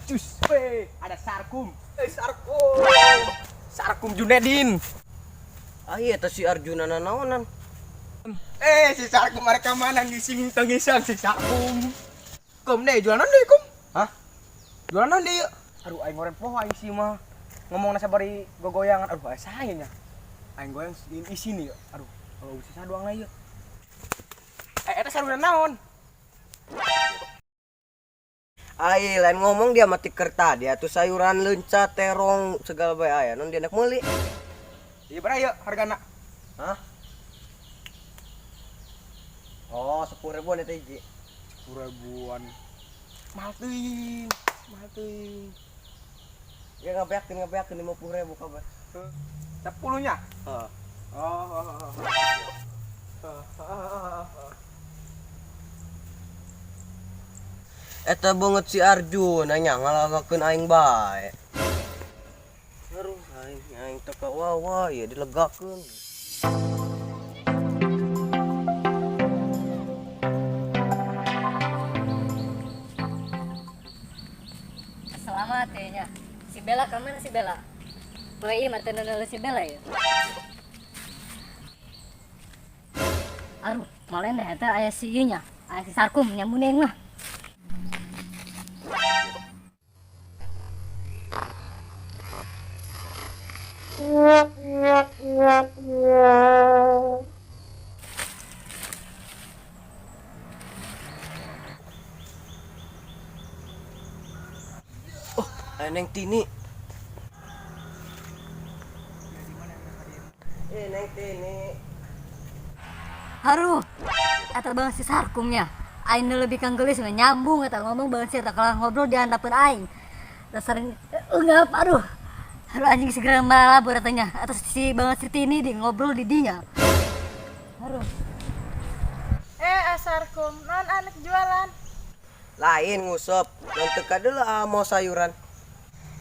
Cus, weh, ada Sarkum. Eh, Sarkum. Sarkum Junedin. Ah iya teh si Arjuna nanaonan. Eh, si Sarkum mereka mana ngising tengisang si Sarkum. Kum deh, jualan deh, kum. Hah? Jualan deh yuk. Aduh, aing ngoren poho aing sih mah. Ngomong nasa bari gogoyangan. Aduh, aing sayangnya. Aing goyang di sini yuk. Aduh, kalau bisa doang lah yuk. Eh, eta saruna naon? Ai lain ngomong dia mati kerta dia tuh sayuran leunca, terong segala bae aya non dia nak meuli. Iya, berapa yuk hargana? Hah? Oh, 10 ribuan eta hiji. 10 ribuan. Mahal teuing, mahal teuing. Ya ngabeakeun ngabeakeun 50 ribu kabar. 10-nya? Heeh. Oh. Eta banget si Arjuna nya ngalagakeun aing bae. Aduh, aing aing teu kawawa ya dilegakeun. Selamat ya nya. Si Bella kemana si Bella? Poe ieu mah teu si Bella ya. Aduh, malen deh eta aya si ieu nya. Aya si Sarkum nyamuning mah. Oh, aya Neng Tini. Eh, Neng Tini. Aduh, eta banget si Sarkumnya. Aing nu lebih kang geulis mah nyambung eta ngomong banget sih eta kalah ngobrol di handapeun aing. Dasar ungap aduh. Aduh anjing segera malabur katanya. Atau si banget si Tini di ngobrol di dinya. Aduh. Eh, Asarkum, non anak jualan. Lain ngusep, non teu kadeula ah, mau sayuran.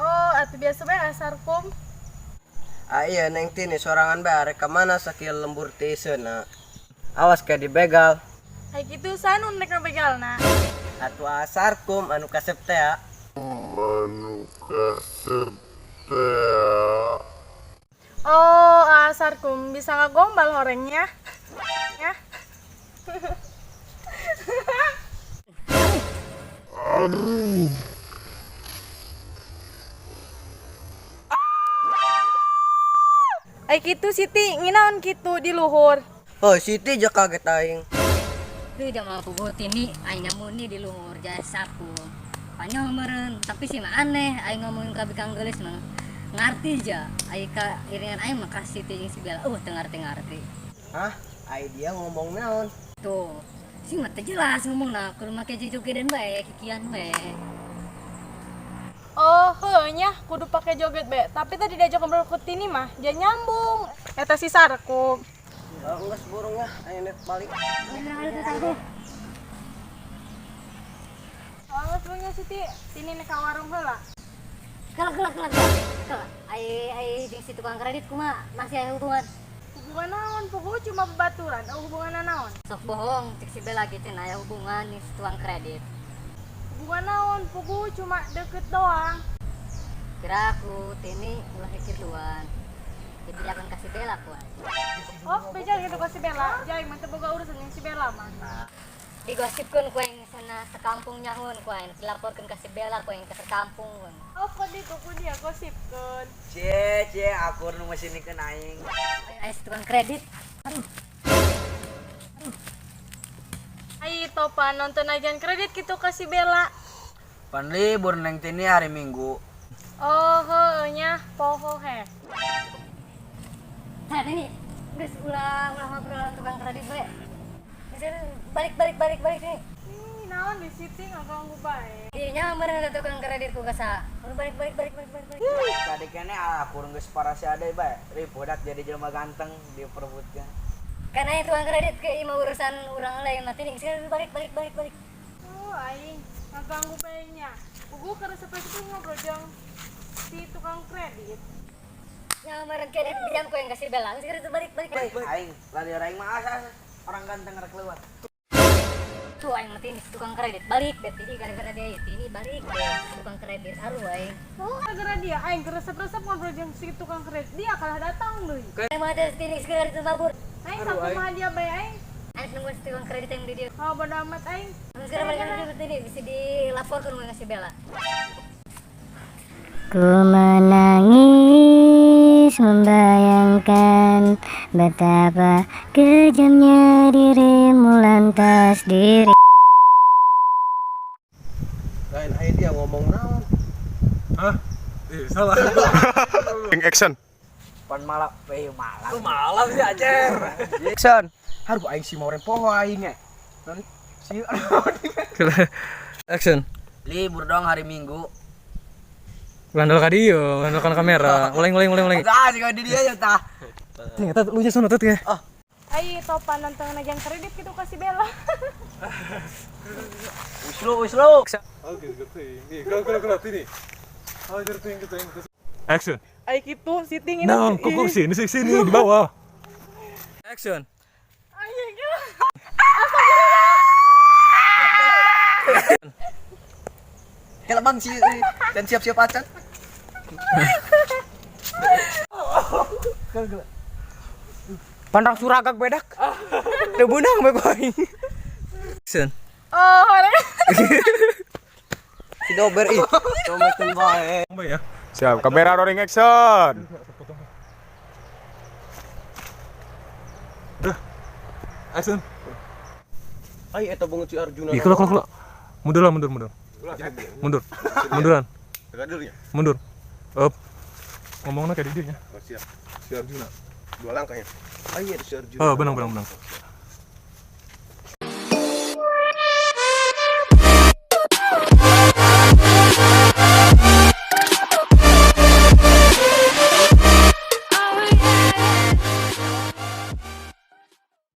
Oh, atuh biasa bae Asarkum. Ah iya Neng Tini sorangan bae arek ka mana sakieu lembur tiiseuna. Awas kayak dibegal. Ai kitu sanu nek ngabegalna. Atuh asarkum anu kasep teh ya. Oh, Asarkum bisa ngagombal horengnya. Ya. Ai kitu Siti, nginaon kitu di luhur. Oh, Siti aja kaget aing. Teu da mah puguh Tini aing nyamuni di luhur jasa Sarkum. Panjang meureun, tapi sih mah aneh aing ngomongin ka bikang geulis mah. Ngarti ja, aing ka iringan aing mah ka Siti jeung si Bella. Teu ngarti-ngarti. Hah? Ai dia ngomong naon? Tuh, sih mah teu jelas ngomongna, kudu make jogedan bae, kikian bae. Oh, heuh nya kudu pake joget bae. Tapi tadi diajak ngobrol ku Tini mah, dia nyambung. Eta si Sarkum. Oh, enggak seburung ya, aing nek balik. Oh, geus punya Siti, Tini nek ka warung heula. Kala kala kala kala. Kala, ai ai jeung si tukang kredit kumaha? Masih aya hubungan? Hubungan naon? Puguh cuma bebaturan, oh hubungan naon? Sok bohong, cek si Bella gitu aya hubungan jeung si tukang kredit. Hubungan naon? Puguh cuma deket doang. Kira aku Tini ulah kikirluan. Jadi akan kasih Bella ku aing. Oh, beja gitu kasih Bella. Jai mah teu boga urusan jeung si Bella mah. Digosipkeun ku aing sana sekampung nyahoan ku aing, dilaporkeun ka si Bella ku aing ke sekampung. Oh, kok ditu ku dia gosipkeun. Cie, cie, aku nu mesinikeun aing. Aing si tukang kredit. Aduh. Ai topan nonton ajan kredit gitu ka si Bella. Pan libur Neng Tini hari Minggu. Oh, heueuh nya poho he. Nah, ini geus ulah ulah ngobrol tukang kredit bae. Geus balik balik balik balik nih. Ih, naon di Siti ngaganggu bae. Iya, nya meureun eta tukang kredit ku kasa. Balik balik balik balik balik. balik. Tadi kene aku geus parasi ade bae. Ribudak jadi jelema ganteng diperebutkeun. Karena itu tukang kredit ke imah urusan urang lain mati nih. Sekarang balik balik balik balik. Oh, aing ngaganggu bae nya. Puguh keur resep-resep ngobrol jeung si tukang kredit. Ya meureun kredit diam ku yang kasih Bella. Sekarang itu balik balik balik. Aing, lali aing mah asa orang ganteng rek leuwat. Tuh aing mati ini tukang kredit balik bet ini gara-gara dia ini balik tukang kredit aduh aing. Oh, gara-gara dia aing resep-resep ngobrol jeung si tukang kredit. Dia kalah datang deui. Aing mah teh ini segera itu mabur. Aing sakumaha dia bae aing. Aing nunggu si tukang kredit yang di dia. Oh, bodo amat aing. Segera balik ke ini bisa dilaporkan ke si Bella. Ku menangis membayangkan betapa kejamnya dirimu lantas diri. Lain aing dia ngomong naon. Hah? Salah. Action. Pan malam, malam. Lu malam sih acer. Action. Aduh aing si moren poho aing nya. Si Action. Libur dong hari Minggu. Landal ka dieu, landalkan kamera. Ulang. Ah, sih di dia ya tah. Nih, eta lu sono teh ya. Ai topan nantang nagihan kredit gitu ka si Bella. Wis lu. Action. Ai kitu si ting ini. Nah, kok sini sini di bawah. Action. Ai gitu. Kela bang si dan siap-siap acan. Pandang suragak bedak. Teu beunang bae aing. Action. Oh, Si dober ih. Tomaten bae. Ya. Siap, kamera rolling action. Udah. Action. Ai eta banget si Arjuna. Ih, keluar. Mundur lah, mundur. Mundur. Munduran. Mundur. Up. Ngomongnya kayak dia ya. Oh, siap. Si Arjuna. Dua langkah ya. Ai eta si Arjuna. Oh, benang.